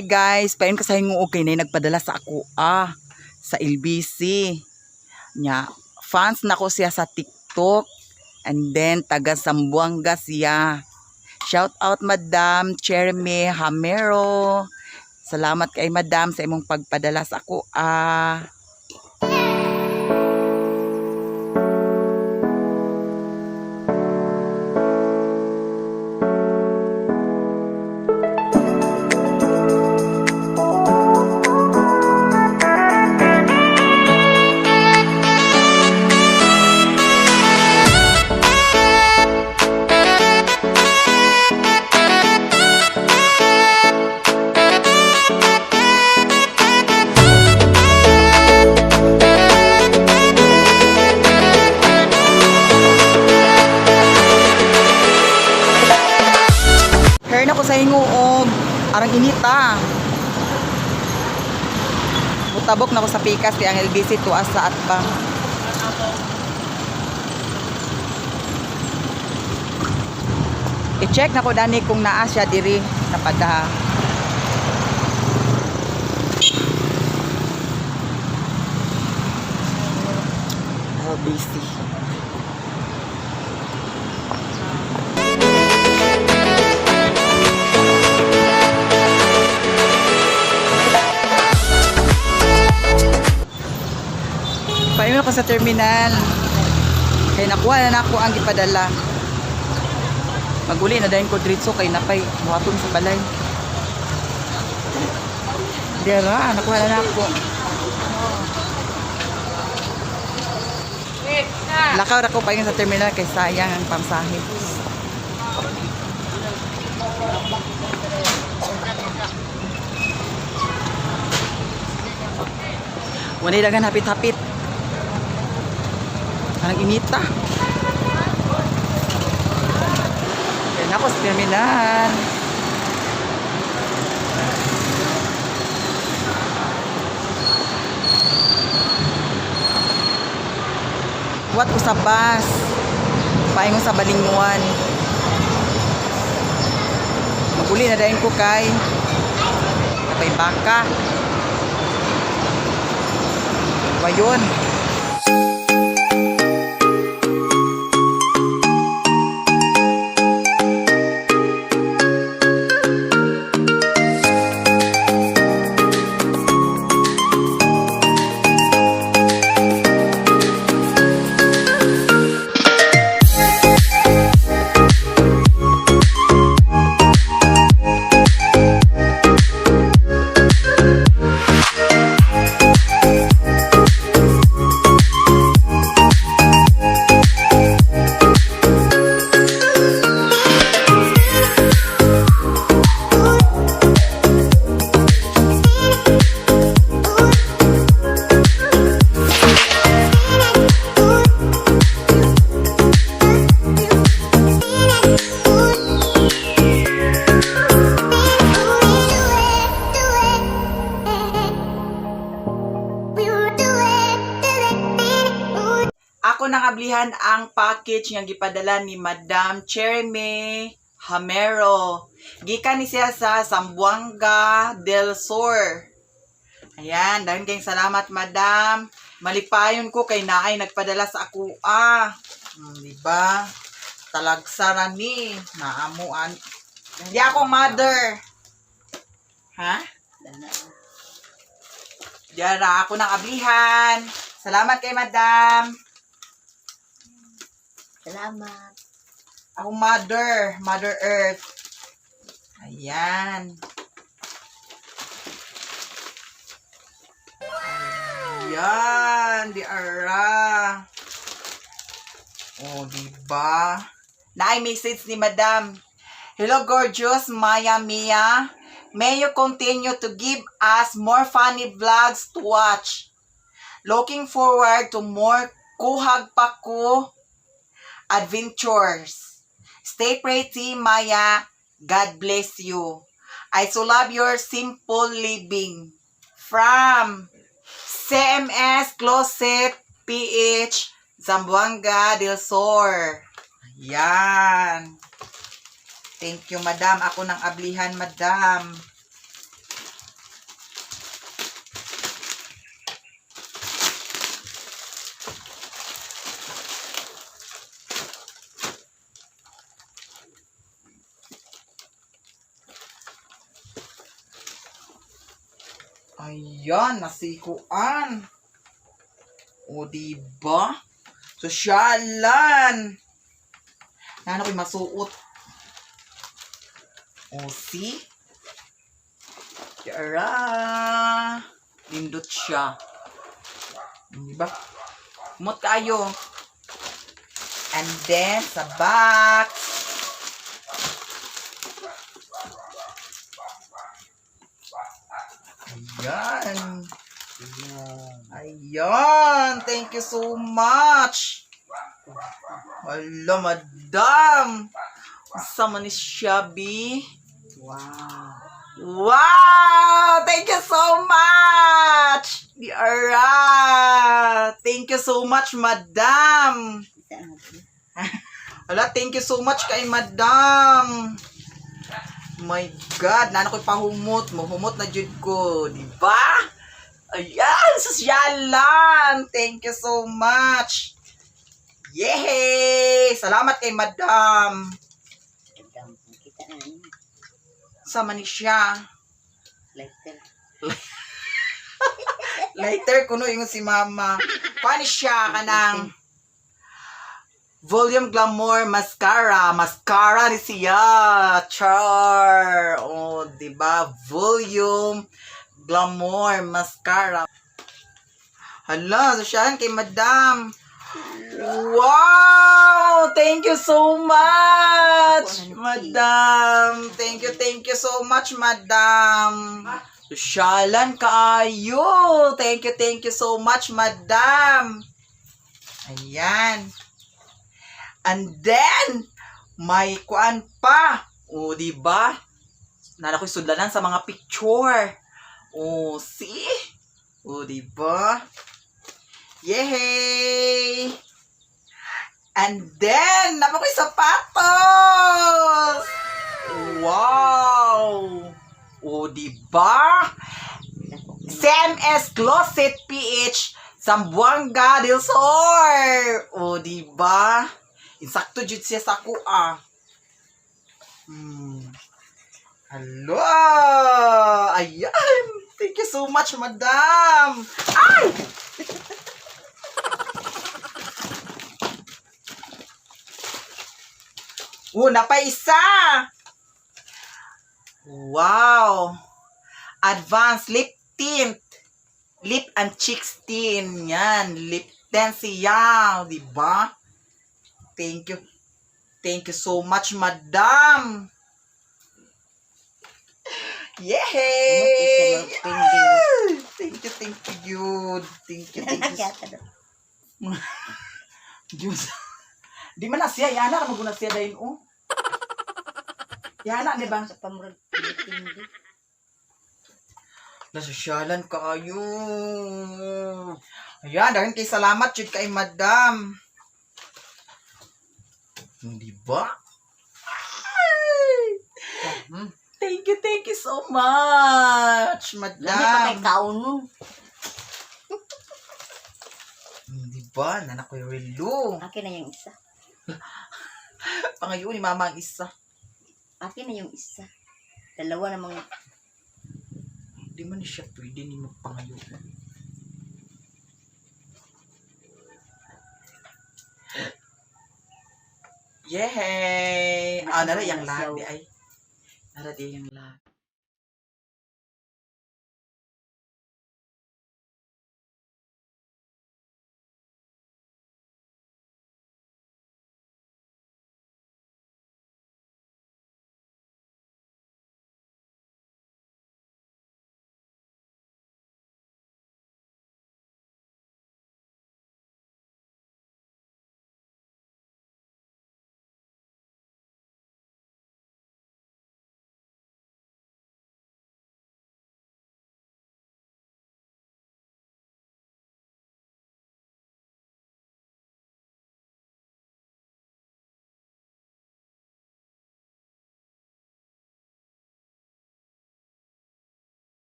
Hi guys, pain ka sa hinguog kay nay nagpadala sa ako sa LBC. Nya, fans nako siya sa TikTok and then taga Zamboanga siya. Shout out, Madam Cheremy Hamero. Salamat kay Madam sa imong pagpadala sa ako. Her na ko sa hinguog. Arang inita. Mutabok na ko sa pikas kay ang LBC tuas sa atbang. I-check na ko dani kung naa siya diri napada. LBC. Paingon ko sa terminal. Kay nakuha na nako ang gipadala. Maguli na dayon ko diretso kay napay buhaton sa balay. Dira, nakuha na nako. Lakaw ra ko paingon sa terminal kay sayang ang pamsahe. Walay dagan hapit-hapit. Parang inita. Yan ako sa terminal. Wat ko sa bus. Paingon sa Balinguan. Maguli na dayon ko kay Napay baka. Wayon. Ako nang ablihan ang package nga gipadala ni Madam Cheremy Hamero. Gikan ni siya sa Zamboanga del Sur. Ayan, dahil kayong salamat, Madam. Malipayon ko kay naay nagpadala sa ako. Di ba? Talagsara ni. Naamuan. Di ako mother. Ha? Diara ako nang ablihan. Salamat kay Madam. Salamat. Ako mother, Mother Earth. Ayan. Ayan, di ara. Oh, di ba? Naay message ni Madam. Hello, gorgeous Maya Mia. May you continue to give us more funny vlogs to watch. Looking forward to more kuhag pa ko adventures. Stay pretty, Maya. God bless you. I so love your simple living. From CMS Closet PH, Zamboanga del Sur. Ayan. Thank you, Madam. Ako ng ablihan, Madam. Ayan, nasikuan. O, diba? Sosyalan. Nano ko'y masuot. O, see? Yara. Lindot siya. Di ba? Kumot kayo. And then, sa box. Ayan. Ayan. Thank you so much. Hala, madam. Unsa man ni siya, bi? Wow. Wow! Thank you so much! Di ara! Thank you so much, madam! Isa na to. Hala, thank you so much kay madam! My God, nana ko'y pahumot. Muhumot na jud ko, di ba? Ayan, sosyalan! Thank you so much! Yay! Salamat kay madam! Madam, kita na niya. Sama ni siya. Lighter. Later kuno ingon si mama. Paano siya kanang Volume Glamour Mascara. Mascara ni siya. Char. Oh, di ba? Volume Glamour Mascara. Hala, so siya kay madam. Wow! Thank you so much, madam. Thank you so much, madam. Sosyalan kaayo. Thank you so much, madam. Ayan. And then, may kuan pa. O, di ba? Nara ko'y sudlanan sa mga picture. O, see? O, di ba? Yay! And then, napa ko'y sapatos! Wow! O, di ba? CMS Closet PH, Zamboanga del Sur. O, di ba? Insakto jud siya sa kuha. Hello! Ayan! Thank you so much, madam! Ay! Una pa isa! Wow! Advanced lip tint. Lip and cheeks tint. Yan. Lip tint siya. Di ba? Thank you. Thank you so much, madam. Yay! Thank you. Thank you, thank you. Nakata daw. Diyos. Di man na siya. Yana, maguna siya dahil, oh. Yana, di ba? Sa pamurag tindi. Nasosyalan kayo. Ayan, dahil kay salamat jud kay madam. Hindi ba? Ay! Thank you so much, Lami pa kay madam. kauno. Hindi ba? Nanak ko yung relo. Akin na yung isa. Pangayon ni mama ang isa. Akin na yung isa. Dalawa na mga Hindi man siya pwede ni magpangayon. Yay! Ah, nara yung lag di ay. Nara di yung lag.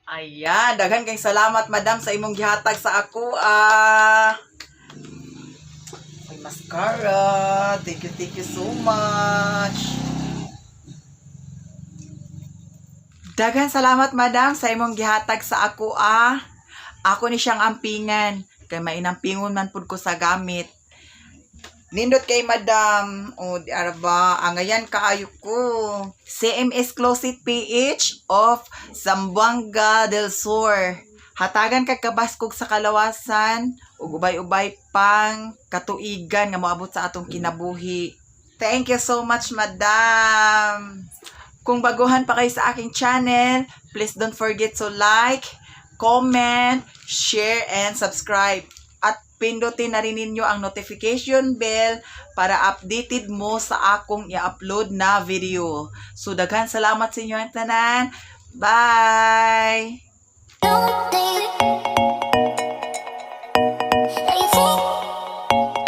Ayan, daghan kay salamat, madam, sa imong gihatag sa ako. Ah. May mascara. Thank you so much. Daghan salamat, madam, sa imong gihatag sa ako ah. Ako ni siyang ampingan kay mainampingon man pud ko sa gamit. Nindot kay madam. O di araba, angayan kaayo ko. CMS Closet PH of Zamboanga del Sur. Hatagan kag kabaskog sa kalawasan ug ubay-ubay pang katuigan nga moabot sa atong kinabuhi. Thank you so much, madam. Kung baguhan pa kayo sa aking channel, please don't forget to like, comment, share, and subscribe. At pindutin na rin ninyo ang notification bell para updated mo sa akong i-upload na video. So, daghan salamat sa inyo ang tanan. Bye! Don't think that you think